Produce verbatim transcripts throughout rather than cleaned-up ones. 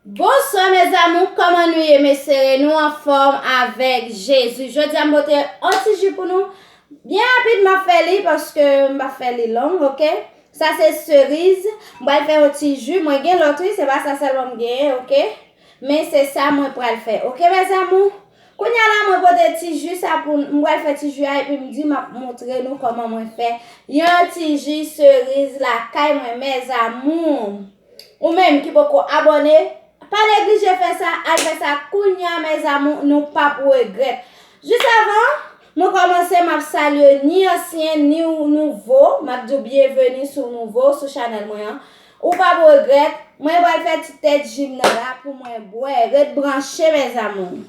Bonswa mes amours, kòman nou ye? M espere nou anfòm avèk Jezi. Jodi a m pote yon ti ji pou nou. Byen rapid m ap fè li paske m pa fè li long, oke? Sa se seriz. M pral fè yon ti ji. Mwen gen lòt wi, se pa sa sèlman m genyen, oke? Men se sa mwen pral fè, oke mes amours? Kounye a la mwen pote ti ji sa pou m pral fè ti ji a epi m di m ap montre nou kòman mwen fè yon ti ji seriz lakay mwen mes amours. Ou menm ki poko abòne, pa neglije fè sa, al fè sa kounye a mes amours, nou p ap regrèt. Jis avan mwen kòmanse, m ap salye ni ansyen ni nouvo, m ap di w byenveni si w nouvo sou chanèl mwen an. Ou p ap regrèt, mwen pral fè ti tèt ji m nan la pou mwen bwè. Ret branche mes amours.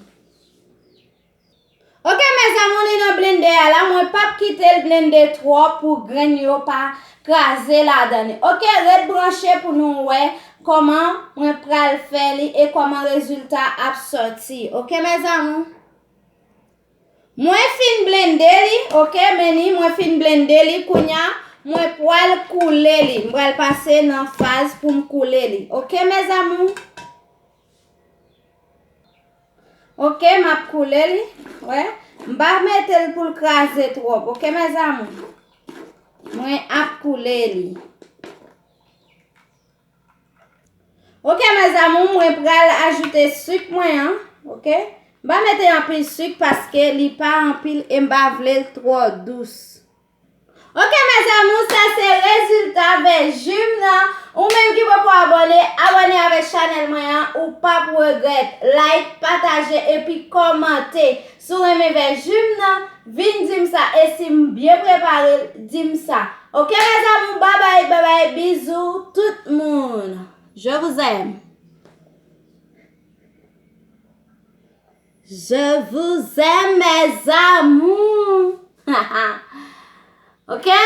Oke mes amours, li nan blende a la, mwen p ap kite l blende twòp pou grenn yo pa kraze ladan li. Oke, ret branche pou nou wè kòman mwen pral fè li e kòman rezilta ap sòti. Oke mes amours? Mwen fin blende li, oke, men ni mwen fin blende li, kounye a mwen pral koule li. M pral pase nan faz pou m koule li. Oke mes amours? Oke, m ap koule li. Wè, m pa mete l pou l kraze twòp, oke mes amours? Mwen ap koule li. Oke mes amours, mwen pral ajoute sik mwen an, oke? M pa mete anpil sik paske li pa anpil e m pa vle l twò dous. Oke mes amours, sa se rezilta vè ji m nan. Ou menm ki poko abòne, abòne avèk chanèl mwen an, ou p ap regrèt. Like, pataje epi kòmante. Si w renmen vè ji m nan, vin di m sa. E si m byen prepare l, di m sa. Oke mes amours, babay, babay, bizou tout moun. Je vous aime. Je vous aime mes amours. Oke?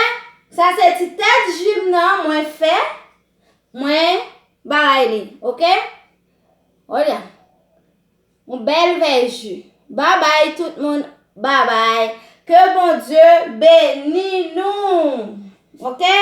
Sa se ti tèt ji m nan mwen fè. Mwen bagay li. Oke? Olya. Yon bèl vè ji. Babay tout moun. Babay. Ke Bondye beni nou. Oke?